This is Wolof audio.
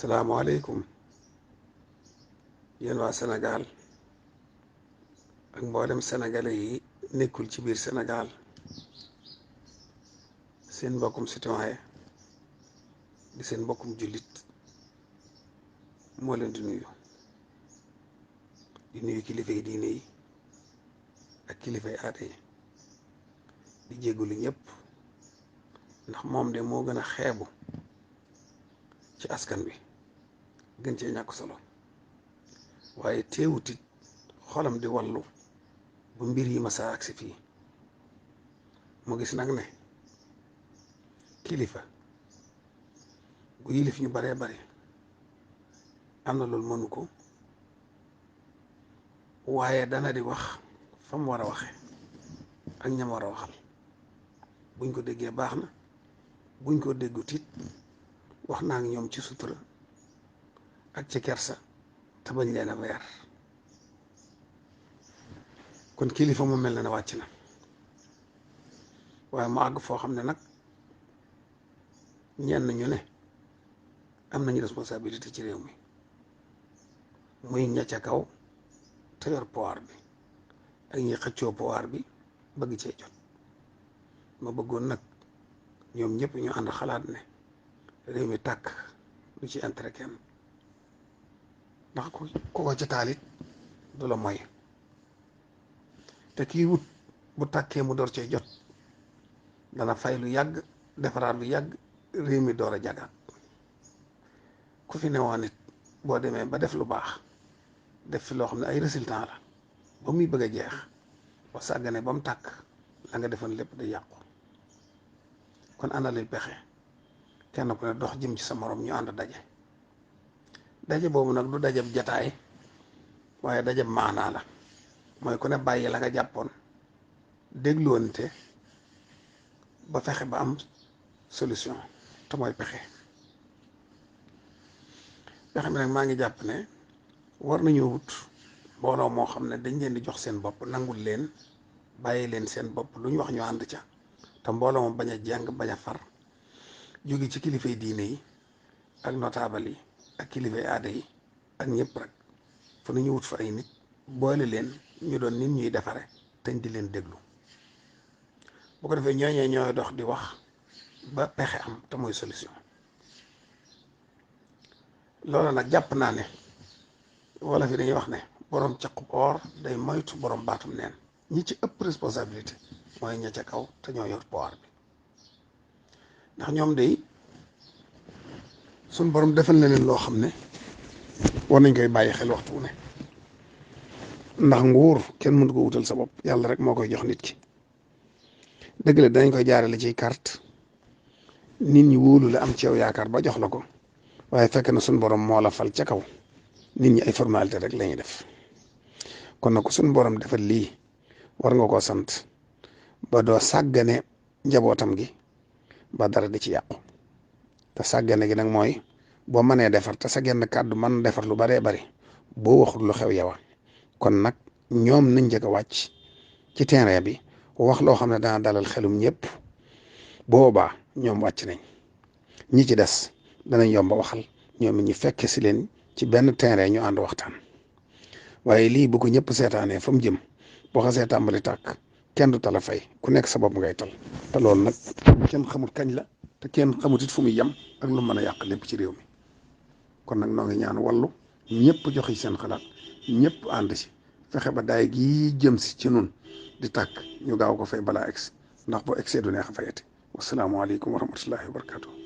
salaamaaleykum yéen waa Sénégal ak mboolem sénégalais yi nekkul ci biir Sénégal seen mbokkum citoyen di seen mbokkum jullit moo leen di nuyu kilifay diine yi ak kilifay aada yi di jéggulu ñëpp ndax moom de moo gën a xeebu ci askan bi gën cee ñàkk solo waaye teewutit xolam di wallu bu mbir yi masa agsi fii mu gis nag ne kilifa gu yilif ñu baree bari am na loolu mënu ko waaye dana di wax fa mu war a waxe ak ñam war a waxal buñ ko déggee baax na buñ ko déggut it wax naa ngi ñoom ci sutura ak ci kersa te bañ leen a weer kon kilifa mu mel na ne wàcc na waaye mu àgg foo xam ne nag ñenn ñu ne am nañu responsabilité ci réew mi muy ña ca kaw te yor pouvoir bi ak ñi xëccoo pouvoir bi bëgg cee jot ma bëggoon nag ñoom ñëpp ñu ànd xalaat ne réew mi tàkk du ci intérêt kenn ndax ku ko ci taalit du la moy te kii wut bu tàkkee mu door cee jot dana fay lu yàgg defaraat lu yàgg réew mi door a jagaat ku fi newoon nit boo demee ba def lu baax def fi loo xam ne ay résultat la ba muy bëgg a jeex ba sàggane ba mu tàkk la nga defoon lépp da yàqu kon ana luy pexe kenn ku ne dox jëm ci sa morom ñu ànd daje boobu nag du dajab jataay waaye dajab maanaa la mooy ku ne bàyyi la nga jàppoon dégloonte ba fexe ba am solution te mooy pexe mi nag maa ngi jàpp ne war nañoo wut mbooloo moo xam ne dañ leen di jox seen bopp nangul leen bàyyi leen seen bopp lu ñu wax ñu ànd ca te mbooloo moom bañ a jàng bañ a far jóge ci kilifay diine yi ak notable yi ak kilifay aada yi ak ñëpp rek fu nañu wut fa ay nit boole leen ñu doon nit ñuy defare teñ di leen déglu bu ko defee ñooñee ñooy dox di wax ba pexe am te mooy solution loolu nag jàpp naa ne wala fi dañuy wax ne borom caqub or day moytu borom baatum neen ñi ci ëpp responsabilité mooy ña ca kaw te ñoo yor pouvoir bi ndax ñoom day suñ borom defal na leen loo xam ne war nañ koy bàyyi xel waxtu ne ndax nguur kenn mënu ko wutal sa bopp yàlla rek moo koy jox nit ki dëgg la danañ koy jaarale ciy carte nit ñi wóolu la am ci yow yaakaar ba jox la ko waaye fekk na suñ borom moo la fal ca kaw nit ñi ay formalité rek la ñuy def kon nag suñ borom defal lii war nga koo sant ba doo sàggane njabootam gi ba dara di ci yàqu te sàggane gi nag mooy boo mënee defar te sa genn kàddu mën defar lu baree bari boo waxul lu xew yow kon nag ñoom nañ njëkk a wàcc ci terrain bi wax loo xam ne dana dalal xelum ñëpp boobaa ñoom wàcc nañ ñi ci des danañ yomba waxal ñoom it ñu fekk si leen ci benn terrain ñu ànd waxtaan waaye lii bu ko ñëpp seetaanee fa mu jëm boo xasee tàmbali tàkk kenn du tala fay ku nekk sa bopp ngay tal te loolu nag kenn xamut kañ la te kenn xamut it fu muy yem ak lu mën a yàq lépp ci réew mi kon nag noo ngi ñaan wallu ñëpp joxe seen xalaat ñëpp ànd si fexe ba daay gii jëm si ci nun di tàkk ñu gaaw ko fay balaa egsi ndax boo egsee du neex a fayati wasalaamualeykum wa rahmatullahi wa barakatuh